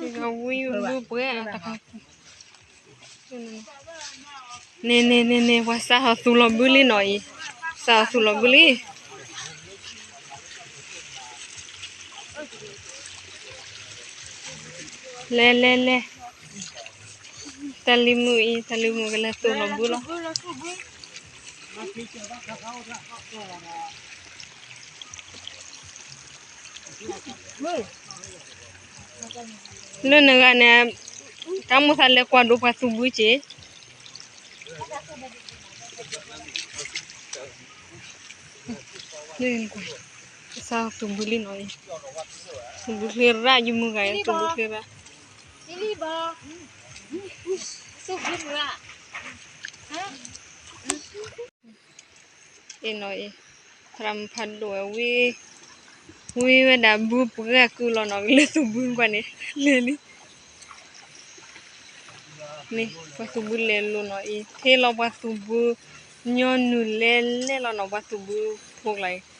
ဝံၢ်ဘုပှဲၤတခါ, န့ၣ်န့ၣ်န့ၣ်န့ၣ် ပှၤစးဟီၣ်သူၣ်လီၤဘုလံနီၤအံၤ, စးဟီၣ်သူၣ်လီၤဘုလံ. လဲၤလဲၤလဲၤ, တၢ်လံၤမုၣ်အံၤ တၢ်လံၤမုၣ်ကလဲၤသူၣ်လီၤဘုလီၤ. လၢနဂၤန့ၣ် တၢ်မိၣ်သးလဲၤကွၢ်ဒိပှၤသူၣ်ဘုက့ၤ. စးသူၣ်ဘုလံနီၤ, သူၣ်ဘုချ့ရၣ် ယမုၢ်ဂၤအံၤ သူၣ်ဘုချ့ရၣ်. အ့ၣ်နီၤအံၤ သရၣ်မုၣ်ဖးဒိၣ်ဝဲ ဝံၤဝဲဒၣ်ဘုပှဲၤကုလီၤနီၤ လၢသူၣ်ဘုကွၢ်န့ၣ် လဲၤလံ. န့ၣ် ပှၤသူၣ်ဘုလဲၤလိၤနီၤအံၤ ထ့လီၤပှၤသူၣ်ဘု ညီနုၢ်လဲၤလဲၤလီၤနီၤ ပှၤသူၣ်ဘုဖိကျါအံၤ.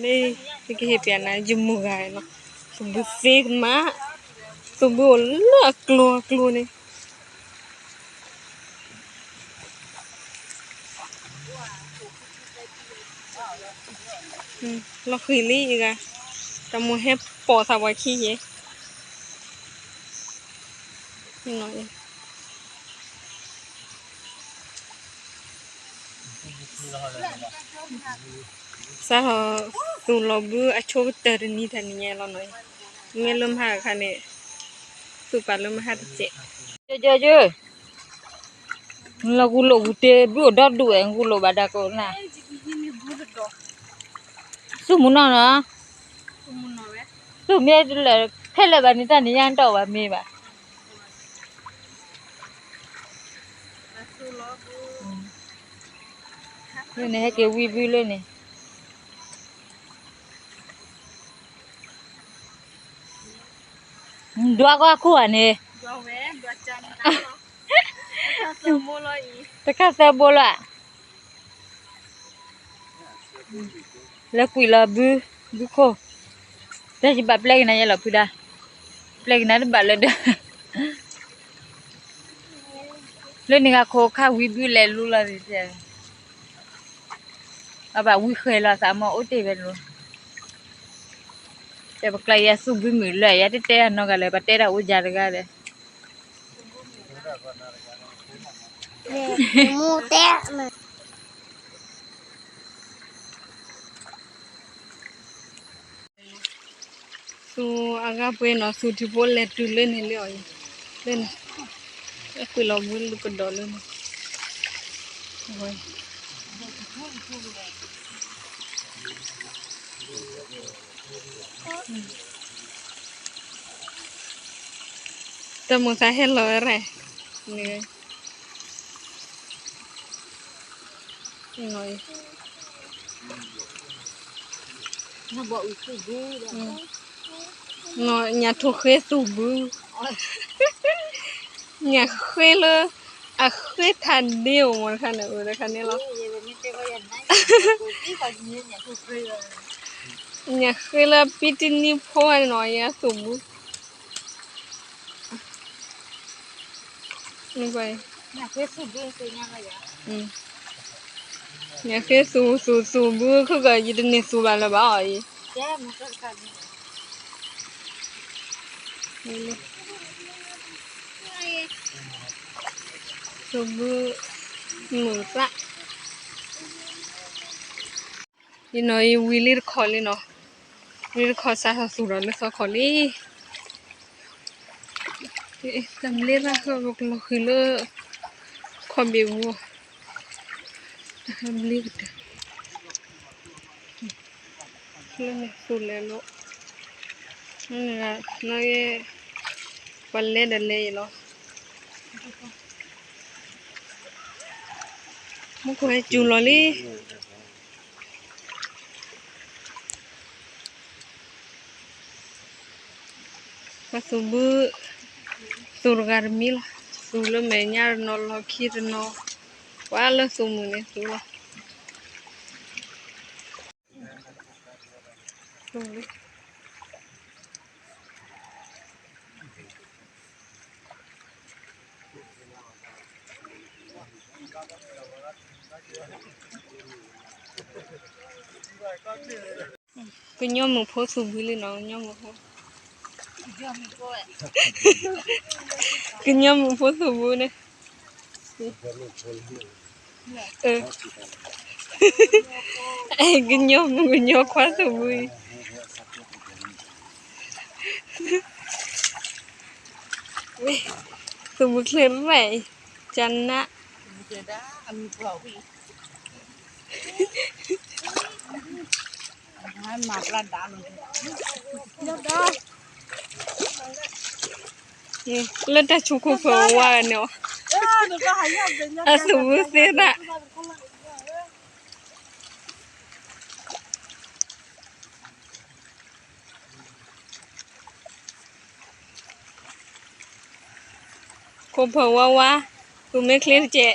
မ့ၢ် သုကဟ့ၣ်ပျဲနၤ ယမုၢ်ဂၤနီၤ, သူၣ်ဘုသ့ကမး, သူၣ်ဘုအိၣ်လၢအကျိၤအကျိၤန့ၣ် လီၤဃံၤလံအံၤဂၤ, တၢ်မိၣ်ဟဲပိာ်သးပှၤခံယဲၢ်. စးထီၣ် သူၣ်လီၤဘုအဆိကတၢၢ်တနံၤတနံၤညါလီၤနီၤ, မ့ၢ်လၢမဟါအခါန့ၣ် သူၣ်ပာ်လၢမဟါတစဲး. ကၠီကၠီကၠီ, လီၤဂူာ်လိာ်ဂူာ်တ့ၢ်ဘုအိၣ်ဒီဒူၣ်ဝဲ ဂူာ်လိာ်ဘၣ်ဒၣ်ကိးနၤ, သူၣ်မူနီၢ်နီၤ, သူၣ်မ့ၢ်လၢ ခဲလၢာ်ဘၣ်န့ၣ် တၢ်န့ၣ်ညါတအိၣ်ဘၣ်မ့ၢ်ဘၣ်. လၢန့ၣ် ဟဲက့ၤဝံဘုလၢန့ၣ် ဒွးကွၢ်ခိၣ်ဧါန့ၣ်, တခါသၢဘိလၢ, လဲၤကွံာ်လီၤဘု, ဘုခိၣ်, တၢ်ယဘၣ်ပျဲက့ၤနၤယဲလီၤဖုဒါ, ပျဲက့ၤနၤတဘၣ်လၢဒီး, လၢန့ၣ်ဂၤခိၣ်ခါဝံဘုလဲၤလူလီၤ, အဘၣ်ဝံဃဲၤလီၤသးမ့ၢ်အိၣ်တ့ၢ်ဝဲလိၤ, တဲပကျါယသူၣ်ဘုမုၢ်လၢ် ယတတဲအနီၢ်ဂၤလၢၤ ပတဲတၢ်အိၣ်ယၤတဂၤဒီး သူၣ်အဂၤပှဲၤနီၤ သူၣ်ထံဖိလဲၤတုၤလၢန့ၣ်လၢအီၤအံၤ, လၢန့ၣ်, ကွံာ်လီၤဘုလၢကဒီးလၢန့ၣ်, တၢ်မိၣ်သးဟဲလီၤဝဲရဲၣ်, န့ၣ် ညၣ်ထိၣ်ဃ့သူၣ်ဘု, ညၣ်ဃ့လၢ အဃ့ထးဒ့အိၣ်မးတခါန့ၣ် အိၣ်တခါန့ၣ်လီၤ, ညၣ်ဃ့လၢပံတနံၤဖိနီၤ ယသူၣ်ဘု ညၣ်ဃ့သူၣ်သူၣ်သူၣ်ဘု ခုကီး ယတန့ၢ်သူၣ်ဘၣ်လၢၤဘၣ်အီၤအံၤ, သူၣ်ဘု မုာ်သး ယနီၤ ယဝံၤလံတခီလံနီၤ, ဝံၤလံတခီ စးထီၣ်သူၣ်ဒီးလၢသီခီၣ်လံ, တၢ်ဘျ့သၣ်ဃၢ ပကလီၤဃံၤလၢ ခီၣ်ဘ့ၣ်ပူၤ, တၢ်ဘျ့ကတၢၢ် လၢန့ၣ်သူၣ်လဲၤလိၤ, နီၢ်ဂ့ၤ ပှၤလဲၤဒီးလဲၤအံၤလီၤ, မူခိၣ်ဟဲစူၤလီၤလံ. ပှၤသူၣ်ဘု သူၣ်တဂၤတမံၤလီၤ, သူၣ်လၢမဲာ်ညါတနီၤ လီၢ်ခံတနီၤ, ပှၤလၢသူၣ်မုာ်န့ၣ်သူၣ်လီၤ. ကညီမုၣ်ဖိသူၣ်ဘုလံနီၤ, ကညီမုၣ်ဖိ, ကညီမုၣ်ဖိသူၣ်ဘုန့ၣ်, ကညီမုၣ်ကညီခွါသူၣ်ဘုအံၤ, သူၣ်ဘုချ့ရဲၣ်အံၤ, ကနး လၢတၢ်ဆိၣ်ခိၣ်ဖၢဝါဂၤန့ၣ်, အသူၣ်ဘုသ့သး ခိၣ်ဖၢဝါဝါ, သူၣ်မ့ၢ်ချ့တကဲး,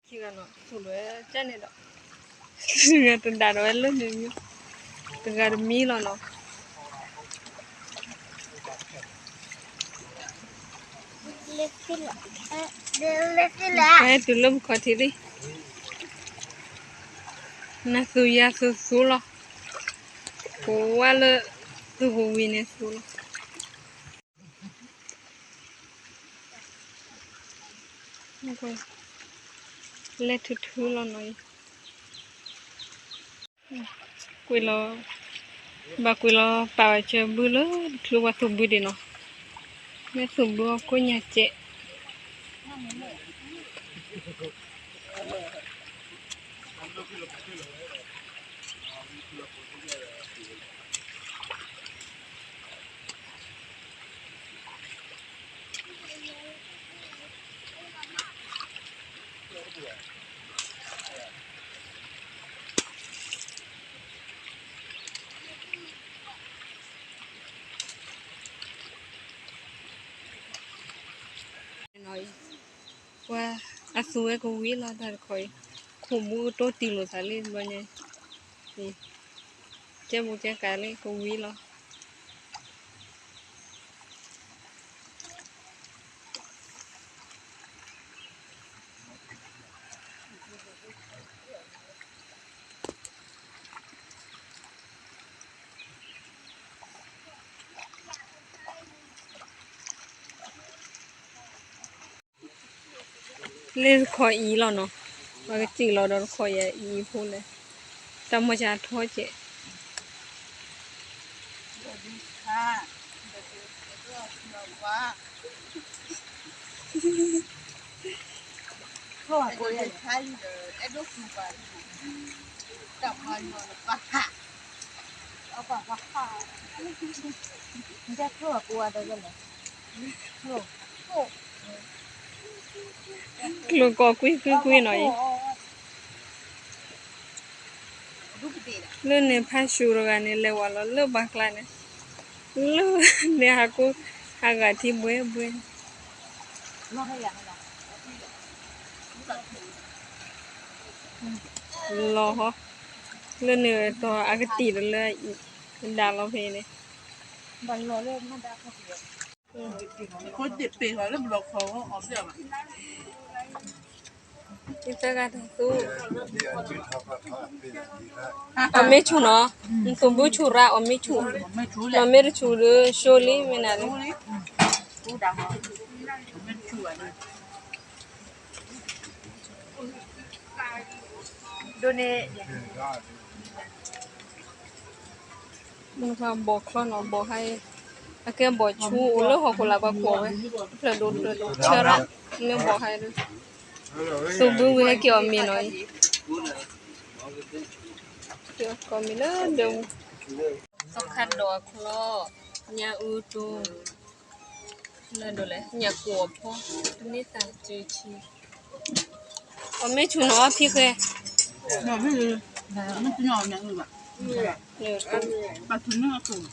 ခံဂၤနီၤ, သူၣ်လွဲကန့ၣ်ဒီး, တဒၣ်ဒီးဝဲလၢန့ၣ်, တဂၤတမံၤလီၤနီၤ. ဟဲတုၤလၢပခီၣ်ထံးလံ, နသူၣ်ယၤသူၣ်သူလီၤ, ကိးဝဲလၢသူၣ်ကဝံၤန့ၣ်သူလီၤ. လဲၤထုထုလီၤနီၤ, ကွံာ်လီၤ, ဘၣ်ကွံာ်လီၤပာ်ဝဲကၢဘုလၢတချုးပှၤသူၣ်ဘုဒံးနီၤ, မ့ၢ်သူၣ်ဘုအီၤကိးညါကဲး. ပှၤအသူၣ်ဝဲကဝံၤလီၤတၢ်တခီအံၤ, ခိၣ်ဘူကတိတံၢ်လိာ်သးလံတဘျီညါ, ကဲဘူးကဲကးလံကဝံၤလီၤ. လၢတခီအံၤလီၤနီၤ, ပှၤကစံၣ်လီၤဒီးတခီယၤအံၤဖိလဲၣ်, တၢ်မီၢ်ကၠၢ်ထီကဲး. ကျိၣ်ကိးကွံာ်ကွံာ်ကွံာ်နီၤအံၤ, လၢန့ၣ်ဖါစူၤတဂၤန့ၣ် လဲၤဝဲလီၤလၢဘၣ်ကျါန့ၣ်, လၢန့ၣ်ဟးကိး ဟးဂာ်ထံဘှဲဘှဲ လီၤဟီ, လၢန့ၣ်တီၤအကတံၢ်ဒီးလၢအံၤ, ဒၣ်လီၤဖဲန့ၣ်, သၢဂၤတသူ, အီၣ်မ့ၢ်ဆူၣ်နီၤ, သူၣ်ဘုဆူၣ်ရၣ် အီၣ်မ့ၢ်ဆူၣ်, အီၣ်မ့ၢ်တဆူၣ်ဒီး ဆိလံ မ့ၢ်နၤလံ, ဒိးန့ၢ် ဘီၣ်ချီနီၤ ဘီၣ်ဟါအံၤ, အကဲဘီၣ်ဆူအိၣ်လၢဟီၣ်ခိၣ်လာ်ပှၤကိးဝဲ, တဖျၢၣ်ဒိၣ်တဖျၢၣ်ဒိၣ်ဆၢရၣ်, မ့ၢ်ဘီၣ်ဟါအံၤဒီး, သူၣ်ဘုဝံၤဟဲက့ၤအီၣ်မ့ၤနီၤအံၤ, က့ၤအီၣ်မ့ၤလၢဒၢးပူၤ, သီခါဒီးအချီ, ညၣ်အူတိ, လၢဒိးလဲၣ် ညၣ်ကိၣ်အဖီ, တန့ၢ်သးစုဆံ, အီၣ်မ့ၢ်ဆူၣ်နီၤဖံဃဲ, မ့ၢ်တညၣ်အီၣ်ညၣ်အူဘၣ်, ဘၣ်ဆူၣ်န့ၣ်အကိၣ်